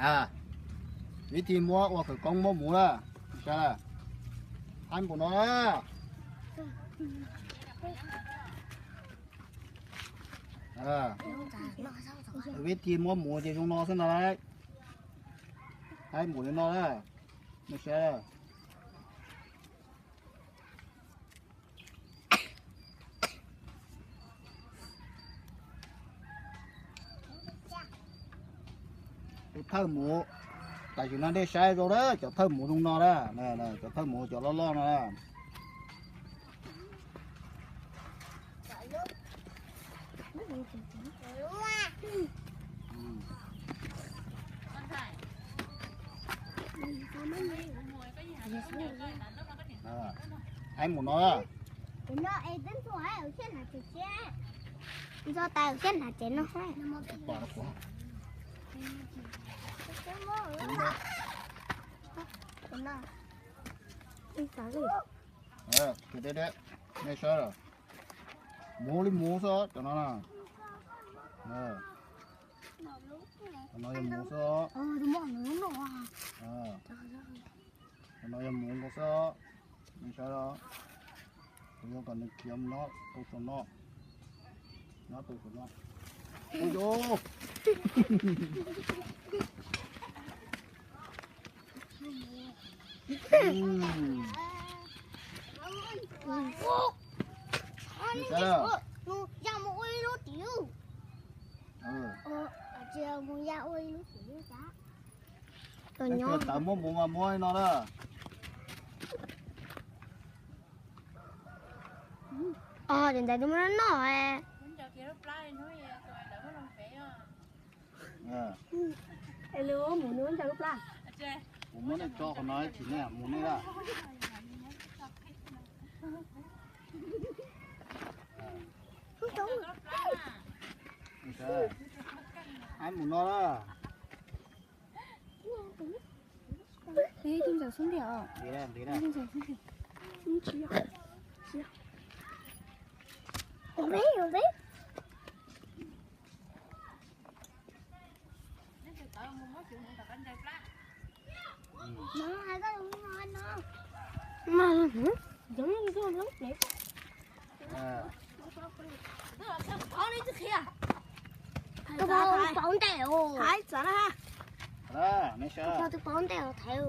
Vib thi muab ua khawv koob muab muv na, saib na. Haib npaum no na. Vib thi muab muv ces zoo no xwb no lauj. Haib npaum li no na, nej saib. Tus thawj muv, tam sim no nej saib zoo na, cov thawj muv zoo no na, cov thawj muv cov loj loj no na. Haib mus no. Kuv no es twb ntxuag, ntxuag tas siab hnav tsev no. Nej saib, muv li muv xwb cov no na. Cov no yog muv xwb. Cov no yog muv nkaus xwb. Nej saib, kuv yuav kom nws khiav nyob rau saum no, nyob rau saum no. Ua, tawv muab muv mas muab no na. Os, ntawd tus muab noj. Kuv muab nej tso qhov no ib chim nej mus nej lawm. Haib mus no lawm. Tus pov ntes os. Tus pov ntes os thaiv.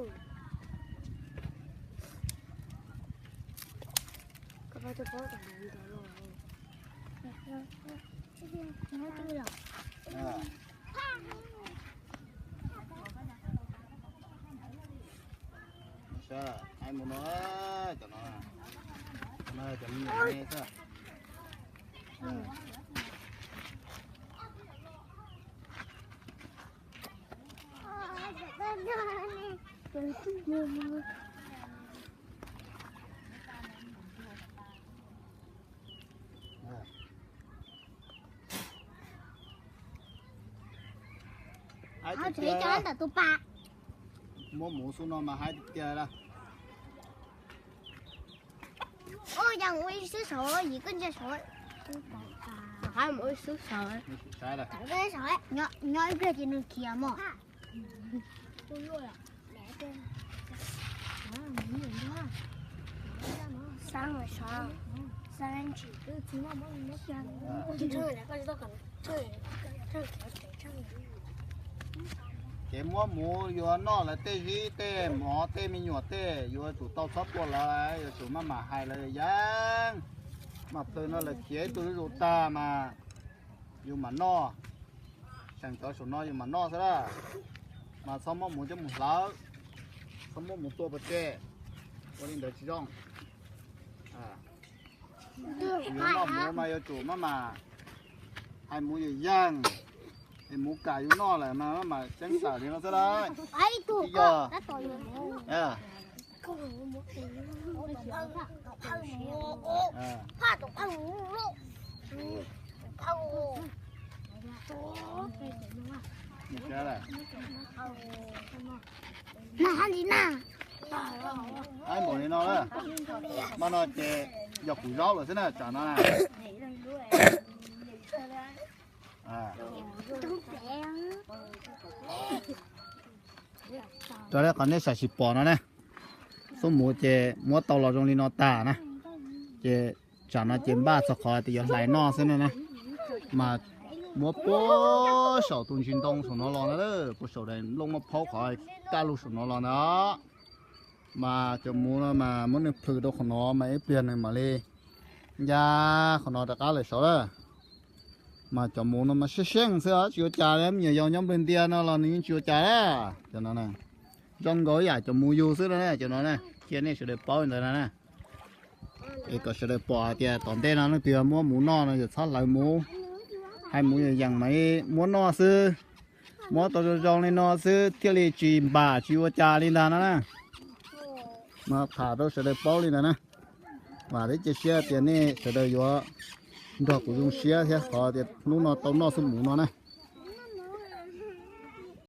Haib mus no, cov no, cov no cov me nyuam me xwb. Haib tiag tiag. Muab muv xub no mas haib tiag tiag lawm. Ua cas ua ib xub saud, yim koj ntsia saud. Haib mus ua ib xub saud. Nyob ib pliag ces nws khiav mog. Kev muab muv yuav noj lawv tej zib tej mov tej me nyuam tej yuav tsum tau txhob tua lawv, yuav tsum maj mam hais lawv yeej. Mas pw no lawv khiav ib tug zuj zus tag mas yus mam noj. Seem cov saum no yus mam noj xwb lawm. Mas txhob muab muv coj mus hlawv, txhob muab muv tua pov tseg, ua li ntawd tsis zoo. Yus noj muv mas yuav tsum maj mam hais muv yeej yeej, es muv kam yus noj lawm mas maj mam ceeb xaws li no xwb lauj. Tib yog Haib npaum li no na. Mas no ces yog kuv zaub lawm xwb na, tsam no na. Raws li qhov nej sam sim pom no na, xub muv ces muab tau los zoo li no tag na, ces tsam no ces npaj txog qhov tias yuav hlais noj xwb na na. Mas muab puag saum tus ntsis ntoo saum no los ntag, puag saum daim nplooj maj phaub qhov kaj lug saum no los ntag. Mas cov muv no mas muab nws plhws rau qhov no mas ib pliag nws mam li ncaj qhov no rov qab lawm saud lawm. Mas cov muv no mas siab seej xwb os, tsis ua cas li, me nyuam yaus nyob nplawg ntias no los nws yeej tsis ua cas li. Cov no zoo nkaus ib yam cov muv yug xwb no na, cov no na, cia nej sawv daws paub li ntawd no na. Es kom sawv daws pom hais tias tom ntej no leej twg muab muv noj no yog txhob hlawv muv, hais muv yog yeem mas muab noj xwb, muab tau zoo zoo li no xwb thiaj li tsis npam tsis ua cas li ntag no na. Mas tham rau sawv daws paub li ntawd na. Vam thiab cia siab tias nej sawv daws yuav nrog kuv zoo siab thiab qhov tias hnub no tau noj xub muv no na.